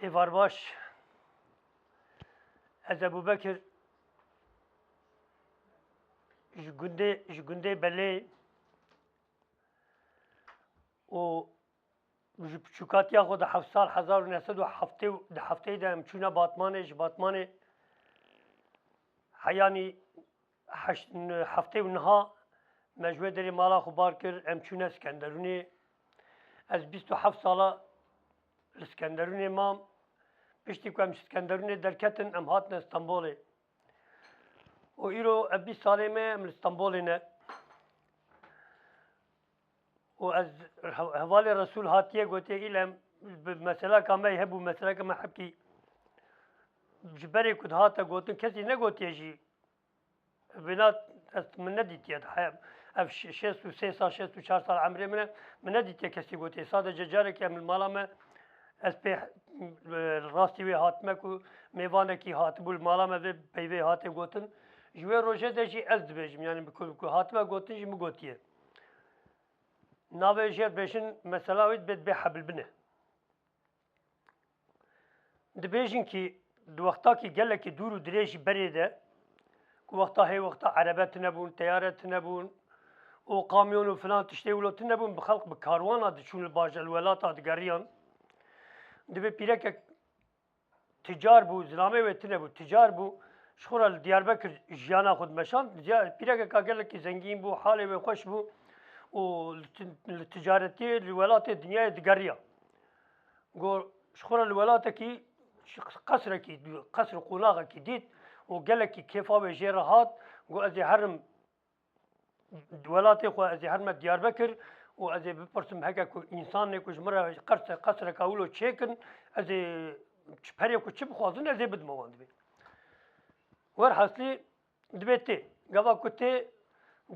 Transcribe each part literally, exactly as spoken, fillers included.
Êvar baş. Ez Ebûbekir ji gundê, ji gundê Belê û ji piçûkatiya xwe di heft sal hezar û neh sed û heftê û di heftê de em çûne Batmanê, ji Batmanê heyanî heşt, heftê û niha me ji wê derê mala xwe bar kir, em çûne Skenderûnê. Ez bîst û heft sala li Skenderûnê mam. Piştî ku em ji Skenderûnê derketin, em hatine Stenbolê. Û îro ev bîst salê me em li Stenbolê ne. Û ez he-, hevalê Resûl hatiye gotiye, îlem bi meseleka me hebû, meseleka me hebkî ji berê ku dihate gotin, kesî negotiye jî. Vêna ez min nedîtiye. He-, ev şê-, şêst û sê sal, şêst û çar sal emrê min e. Min nedîtiye kesî gotiye. Sadece carekê em li mala me, ez pê, e, rastî wê hatime ku mêvanekî hatibû li mala me vê peyvê hate gotin. Ji wê rojê de jî ez dibêjim. Yani ku, ku hatime gotin jî min gotiye. Navê jê dibêjin mesela wê dibê, dibê hebilbine. Dibêjin kî di wextakî gelekî dûr û dirêjî berê de, ku wexta hê wexta erebe tune bûn, teyare tune bûn û kamyon û filan tiştê wilo tune bûn, bi xelk bi karwana diçûn li bajar, li welata digeriyan. Dibê pîrekek ticar bû, zilamê wê tune bû, ticar bû, ji xwe re li Diyarbekir jiyana xwe dimeşand. Diya-, pîrekeka gelekî zengîn bû, halê wê xweş bû û li ti-, li ticaretiyê, li welatê dinyayê digeriya. Got, ji xwe re li welatekî, ji qesrekî, qesr û qonaxekî dît û gelekî kêfa wê jê re hat. Got, ez ê herim welatê xwe, ez ê herime Diyarbekir û ez ê bipirsim, heke ku însanê ku ji min re qers-, qesreka wilo çêkin, ez ê çi perê ku çi bixwazin, ez ê bidime wan dibê. Werhaslî dibê tê. Gava ku tê,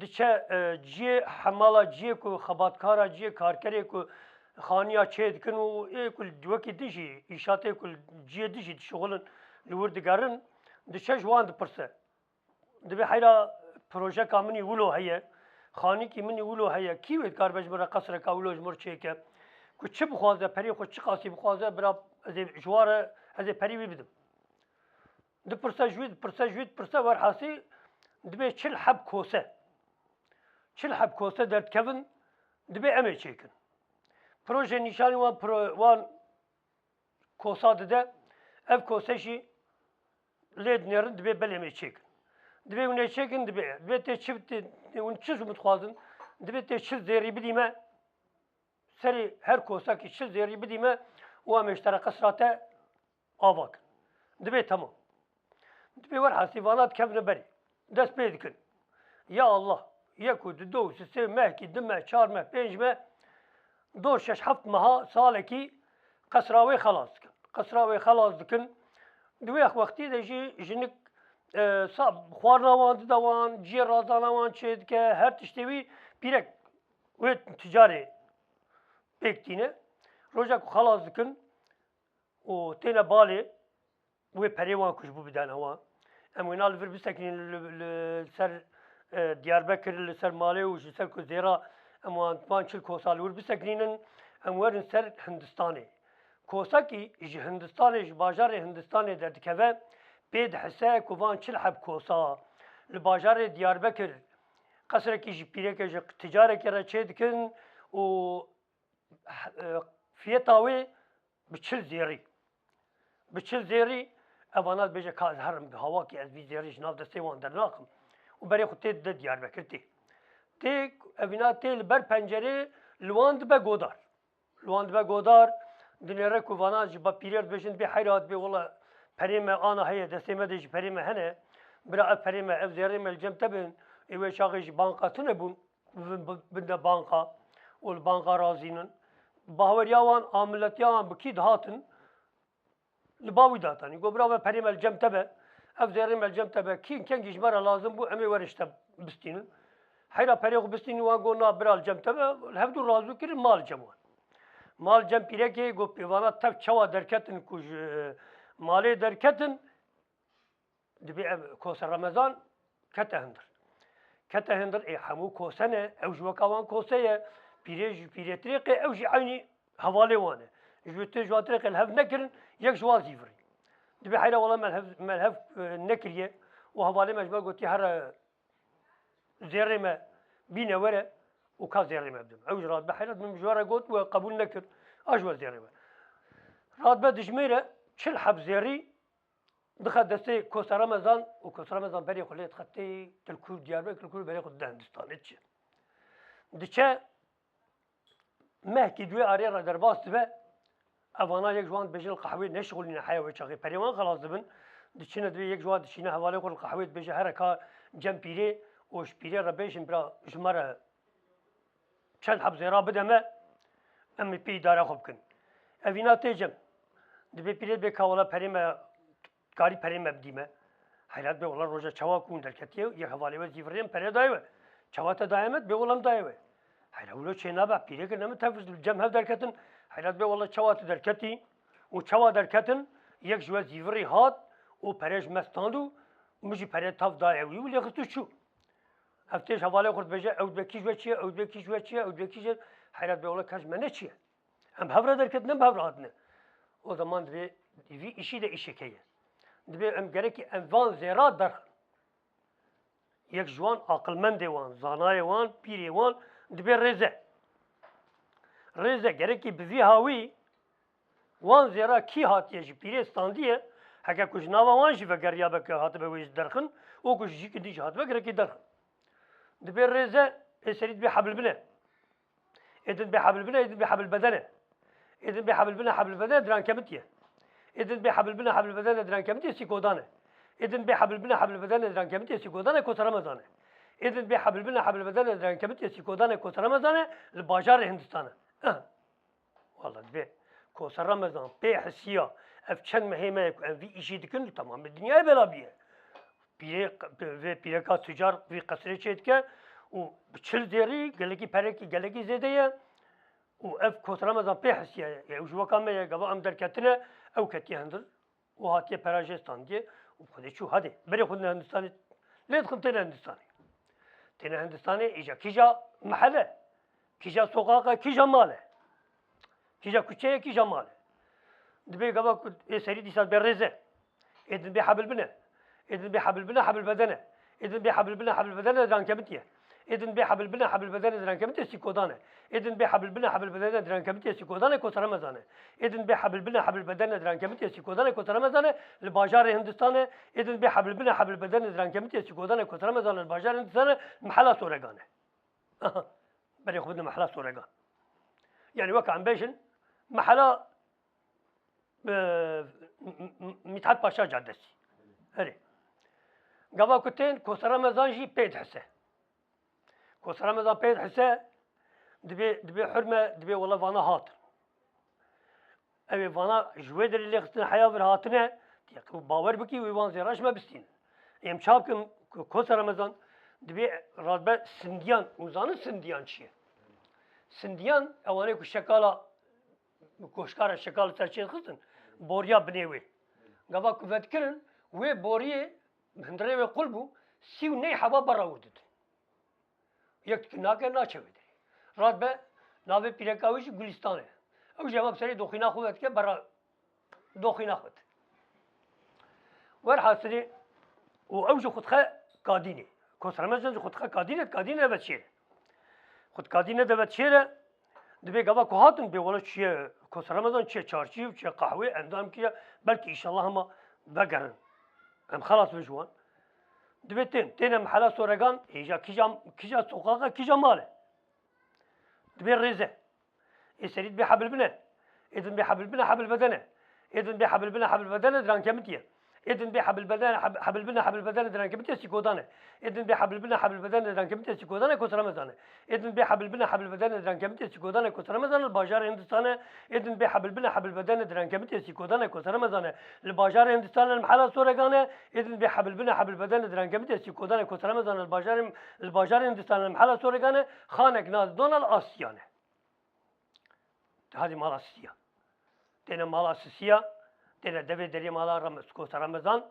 diçe, e, ciyê, hemala ciyê ku xebatkara ciyê, karkerê ku xaniya çê dikin û ê ku wekî din jî, îşatê ku ciyê din jî dişixulin, li wir digerin, diçe ji wan dipirse. Dibê heyra projeka min î wilo heye, xanîkî min î wilo heye, kî wê dikaribe ji min re qesreka wilo ji min re çêke? Ku çi bixwaze, perê xwe çi qasî bixwaze, bira ez ê ji wan re, ez ê perî wî bidim. Dipirse ji wî, dipirse ji wî, dipirse werhasî dibê çil heb kose. Çil heb kose derdikevin, dibê em ê çêkin. Proje nîşanî wan pro-, wan kosa dide, ev kose jî lê dinêrin, dibê belê em ê çêkin. Dibê hûn ê çêkin, dibê, dibê tê çi, tê, hûn çi ji min dixwazin? Dibê tê çil zêrî bidî me, serê her kosekî çil zêrî bidî me û em ê ji te re qesra te ava kin. Dibê temam. Dibê werhasî vana dikevine berê. Dest pê dikin. Ya Allah, yek û du, du û sê mehkî, du meh, çar meh, pênc meh, dor şeş heft meha, salekî qesra wê xelas dikin. Qesra wê xelas dikin. Di wê wextî de jî jinik, e, sa-, xwarina wan dide wan, ciyê razana wan çêdike, her tiştê wî pîrek wê ticarê pêk tîne. Roja ku xelas dikin û têne balê, wê perê wan ku ji bo bidane wan. Em wêna li vir bisekinînin li, li ser, e, Diyarbekir, li ser malê û ji ser ku zêra em wan, wan çil kosa li wir bisekinînin, em werin ser Hindistanê. Kosekî ji Hindistanê, ji bajarê Hindistanê derdikeve, pê dihise ku van çil heb kosa li bajarê Diyarbekir qesrekî ji pîreke, ji ticarekê re çê dikin û, e, fiyeta wê bi çil zêrî. Bi çil zêrî, evana dibêje, ka ez herim bi hawakê, ez vî zêrî ji nav destê wan dernaxim. Û berê xwe tê dide Diyarbekir tê. Tê, evîna tê li ber pencerê li wan dibe godar. Li wan dibe godar, dinêre ku vana ji ba pîrê re dibêjin, dibê heyra, dibê wela perê me ana heye, destê me de jî perê me hene. Bira ev perê me, ev zêrê me li cem te bin, ê wê çaxê jî banka tune bûn. Bin, bin de banka û li banka razînin. Bahweriya wan, a miletiya wan bi kî dihatin, li ba wî datanî. Got, bira me perê me li cem te be, ev zêrê me li cem te be, kî kengî ji me re lazim bû, em ê werin ji te bistînin. Heyra perê xwe bistînin, wan got, na bira li cem te be, li hevdû razû kirin, mal cem wan. Mal cem pîrekê, got, pêvana tev çawa derketin ku ji malê derketin, Dibê ev Kose Remezan kete hundir. Kete hundir, ê hemû Kose ne, ew jî weka wan Kose ye. Pîrê jî, pîrêtirê qê ew jî eynî hevalê wan e. Ji wê tê ji wan tirê qê li hev nekirin, yek ji wan zîvirî. Dibê heyra wala me li hev, me li hev, e, nekiriye û hevalê me ji me gotî here zêrê me bîne were û ka zêrê me bidim. Ew jî radibe heyra, min ji we re got, we qebûl nekir, a ji we zêrê we. Radibe dijmêre çil heb zêrî dixe destê Kosa Remezan û Kosa Remezan berê xwe lê dixe tê Tilkûr, Diyarbekir, Tilkûr berê xwe dide Hindistanê diçe. Diçe, mehkî di wê arê re derbas dibe. Evana yek ji wan dibêje li qehwê neşixulîne heya wê çaxê perê wan xelas dibin. Diçine divê yek ji wan dişîne hevalê xwe li qehwê dibêje here ka cem pîrê û ji pîrê re bêjin bira ji me re çend heb zêra bide me, em ê pê îdare xwe bikin. Evîna tê cem. Dibê pîrê dibê ka wela perê me, karî perê me bidî me. Heyra dibê wela roja çawa ku hûn derketiye, yek hevalê we zîvirê em perê daye we. Çawa te daye me? Dibê wela em daye we. Heyra wilo çê nabe, pîrê kir ne min tev cem hev derketin. Heyra dibê wela çawa tu derketî û çawa derketin, yek ji we zîvirî hat û perê ji me stand û min jî perê tav daye wî û lê xist û çû. Ev tê ji hevalê xwe dibêje, ew dibê kî ji we çi ye, ew dibê kî ji we çi ye, ew dibê kî ji, heyra dibê wela kes ji me ne çi ye. Em hev re derketin, em hev re hatine. O zaman dibê vî îşî de îşek heye. Dibê em gerekî em van zêra derxin. Yek ji wan aqilmendê wan, zanayê wan, pîrê wan dibê rêze. Rêze gerekî bi vî hawî wan zêra kî hatiye ji pîrê standiye, heke ku ji nava wan jî vegeriyabe ke hatibe wê jî derxin, û ku ji cîkî din jî hatibe gerekî derxin. Dibê rêze, ê serî dibê hebilbine. Ê din bê hebilbine, ê din bê hebilbedene. Ê din bê hebilbine, hebilbedene dirankemitiye. Ê din bê hebilbine, hebilbedene dirankemitiye sîkodan e. Ê din bê hebilbine, hebilbedene dirankemitiye sîkodan e, Kosa Remezan e. Ê din bê hebilbine, hebilbedene dirankemitiye sîkodan e, Kosa Remezan e, li bajarê Hindistan e. Aha. Wala dibê Kosa Remezan pê hisiya ev çend mehê me ye ku em vî îşî dikin, li temamê dinyayê bela bûye. Pîrê, vê pîreka tucar vî qesrê çêdike û bi çil zêrî gelekî perekî gelekî zêde ye û ev Kosa Remezan pê hisiye ye. Ew ji weka me ye, gava em derketine, ew ketiye hundir û hatiye pera jê standiye û bi Xwedê çû. Hadê, berê xwe dine Hindistanê, lê dixin têne Hindistanê. Têne Hindistanê, îca kîja mehele, kîja soqaq e, kîja mal e. Kîja kuçe ye, kîja mal e. Dibê gava ku ê serî dîsa dibê rêze. Ê din bê hebilbine. Ê din bê hebilbine, hebilbedene. Ê din bê hebilbine, hebilbedene dirankemitiye. Ê din bê hebilbine, hebilbedene dirankemitiye sîkodan e. Ê din bê hebilbine, hebilbedene dirankemitiye sîkodan e, Kosa Remezan e. Ê din bê hebilbine, hebilbedene dirankemitiye sîkodan e, Kosa Remezan e, li bajarê Hindistan e. Ê din bê hebilbine, hebilbedene dirankemitiye sîkodan e, Kosa Remezan e, li bajarê Hindistan e, li mehela Soregan e. Aha. Berê xwe bidin mehela Soregan. Yani weke em bêjin, mehela, e, M-, M-, M-, Mithat Paşa Caddesi. Erê. Gava ku tên, Kosa Remezan jî pê dihise. Kosa Remezan pê dihise, dibê, dibê hurme, dibê wela vana hatin. Ew ê vana ji wê derê lê xistin heya vir hatine, tu yek bawer bikî wê wan zêra ji me bistînin. Em ça bikin ku Kosa Remezan dibê radibe sindiyan û zanin sindiyan çi ye? Sindiyan ewanê ku şekala goşkara şekal li ser çê dixistin, boriya binê wê. Gava ku vedikirin, wê boriyê hundirê wê qul bû, sî û ney heba berra wir didin. Yek dikin nake naçe wê derê. Radibe navê pîreka wê jî Gulistan e. Ew jî hema bi serê doxîna xwe vedike berra doxîna xwe de. Werhasilê û ew jî xwe dixe kadînê. Kosa Remezan jî xwe dixe kadînê, kadînê neve çêre. Xwe kadînê de ve çêre, dibê gava ku hatin bê wela çiye Kosa Remezan, çiye çarçî û çiye qehwê, endam kiriye, belkî înşallah hema vegerin. Em xelas bin ji wan. Dibê tên, têne mehela Soregan, hêja kîja, kîja soqaqa, kîja mal e. Dibê rêze. Ê serî dibê hebilbine. Ê din bê hebilbine, hebilbedene. Ê din bê hebilbine, hebilbedene, dirankemitiye. Ê din bê hebilbedene, heb-, hebilbine, hebilbedene, dirankemitiye sîkodan e. Ê din bê hebilbine, hebilbedene, dirankemitiye sîkodan e, Kosa Remezan e. Ê din bê hebilbine, hebilbedene, dirankemitiye sîkodan e, Kosa Remezan e, li bajarê Hindistan e. Ê din bê hebilbine, hebilbedene, dirankemitiye sîkodan e, Kosa Remezan e, li bajarê Hindistan e, li mehela Soregan e. Ê din bê hebilbine, hebilbedene, dirankemitiye sîkodan e, Kosa Remezan e, li bajarê, li bajarê Hindistan e, li mehela Soregan e. Xanek na didona li Asiyan e. Hadî mala Sisiya. Têne mala Sisiya, têne devê derê mala Rem-, Kosa Remezan,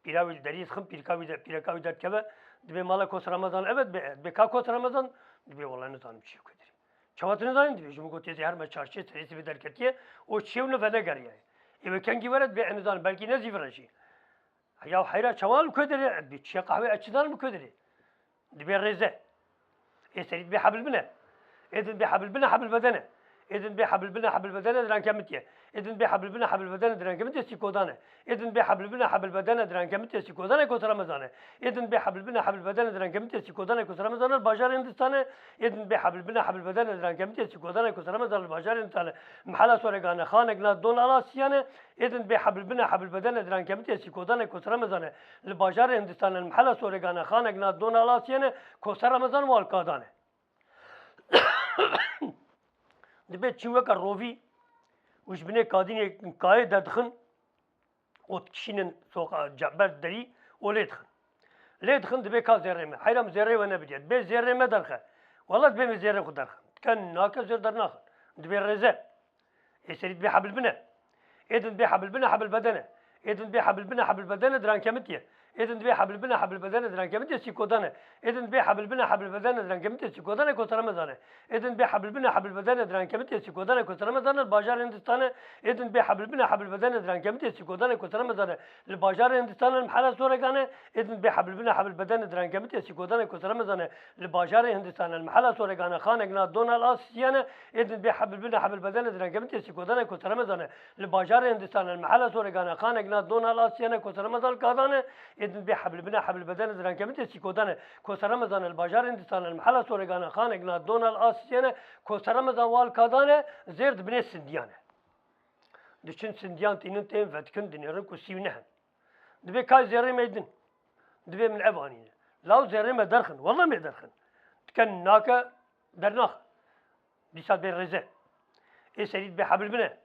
pîra wî li derî dixin, pîrka wî de, pîreka wî derdikeve, dibê mala Kosa Remezan, evet, dibê, dibê ka Kosa Remezan, dibê wela nizanim çi ye ku derê. Çawa tu nizanî dibê ji min gotê zê herme çarşê serê sibê derketiye û çiye û ne venegeriyaye. Ê wê kengî were dibê ez nizanim, belkî ne zî vire jî. Ya heyra çawa li ku derê? Bi çiya qehwê ez çi zanim li ku derê? Dibê rêze. Ê serî dibê hebil bine. Ê din dibê hebil bine hebil bedene. Ê din dibê hebil bine hebil bedene direnkemitiye. Ê din dibê hebil bine hebil bedene direnkemitiye sîkodan e. Ê din dibê hebil bine hebil bedene direnkemitiye sîkodan e kotara me zane. Ê din dibê hebil bine hebil bedene direnkemitiye sîkodan e kotara me zane li bajarê Hindistanê. Ê din dibê hebil bine hebil bedene direnkemitiye sîkodan e kotara me zane li bajarê Hindistanê. Mihela Soregane xanek na don ala siyane. Ê din dibê hebil bine hebil bedene direnkemitiye sîkodan e kotara me zane. Li bajarê Hindistanê li mihela Soregane xanek na don ala siyane kotara me zane wal kadan e. Dibê çîn weke rovî û ji binê kadînê kayê derdixin û dikişînin soqa ce-, ber derî û lê dixin. Lê dixin dibê ka zêrê me. Heyra min zêrê we nebidiye. Dibê zêrê me derxe. Wela dibê min zêrê xwe derxin. Dike nake zêr dernaxin. Dibê rêze. Ê serî dibê hebil bine. Ê din dibê hebil bine hebil bedene. Ê din dibê hebil bine hebil bedene direnkemitiye. Ê din dibê hebil bine hebil bedene direnkemitiye sîkodan e. Ê din dibê hebil bine hebil bedene direnkemitiye sîkodan e kotara me zane. Ê din dibê hebil bine hebil bedene direnkemitiye sîkodan e kotara me zane li bajarê Hindistanê. Ê din dibê hebil bine hebil bedene direnkemitiye sîkodan e kotara me zane li bajarê Hindistanê li mihela Soregane. Ê din dibê hebil bine hebil bedene direnkemitiye sîkodan e kotara me zane li bajarê Hindistanê li mihela Soregane xanek na don ala siyane. Ê din dibê hebil bine hebil bedene direnkemitiye sîkodan e kotara me zane. Li bajarê Hindistanê li mihela Soregane xanek na don ala siyane kotara me zane li kadan e. Ê din dibê hebil bine hebil bedene direnkemitiye sîkodan e kotara me zane li bajarê Hindistanê li mihela Soregane xanek na don ala siyane kotara me zane wal kadan e. Zêr dibinê sindiyan e. Diçin sindiyan tînin tên vedikin dinêrin ku sî û neh in. Dibê kay zêrê me din. Dibê min ev anîne. Law zêrê me derxin. Wela me derxin. Dike nake dernaxin. Dîsa dibê rêze. Ê serî dibê hebil bine.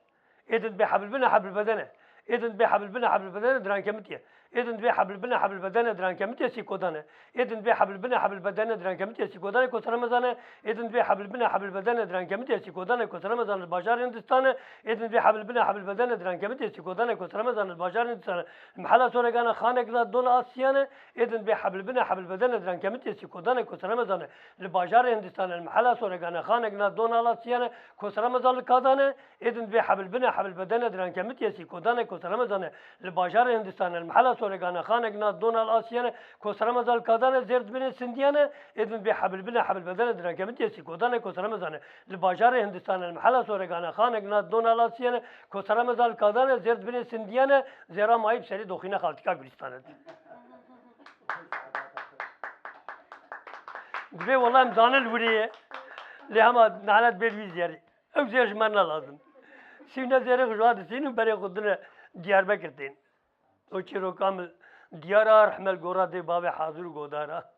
Ê din dibê hebil bine hebil bedene. Ê din dibê hebil bine hebil bedene direnkemitiye. Ê din dibê hebil bine hebil bedene direnkemitiye sîkodan e. Ê din dibê hebil bine hebil bedene direnkemitiye sîkodan e kotara me zane. Ê din dibê hebil bine hebil bedene direnkemitiye sîkodan e kotara me zane li bajarê Hindistanê. Ê din dibê hebil bine hebil bedene direnkemitiye sîkodan e kotara me zane li bajarê Hindistanê. Li mihela Soregane xanek na don a siyane. Ê din dibê hebil bine hebil bedene direnkemitiye sîkodan e kotara me zane li bajarê Hindistanê. Li mihela Soregane xanek na don ala siyane kotara me zane li kadan e. Ê din dibê hebil bine hebil bedene direnkemitiye sîkodan e kotara me zane li bajarê Hindistanê. Li mihela Soregane xanek na don ala siyane kotara me zane li kadan e. Zêr dibinê sindiyan e. Ê din dibê hebil bine hebil bedene direnkemitiye sîkodan e kotara me zane li bajarê Hindistanê. Li mihela Soregane xanek na don ala siyane kotara me zane li kadan e. Zêr dibinê sindiyan e. Zêra mayî bi serê doxîna xaltîka Gulîstan e. Dibê wela em zane li wirê ye. Lê hema nehale dibê li wî zêrê. Ew zêr ji me ne lazim. Sî û neh zêrê xwe ji wa distînin û berê xwe dine Diyarbekir tên. O çîroka min diyar a, rehme li gora dê bavê hazir û godar a.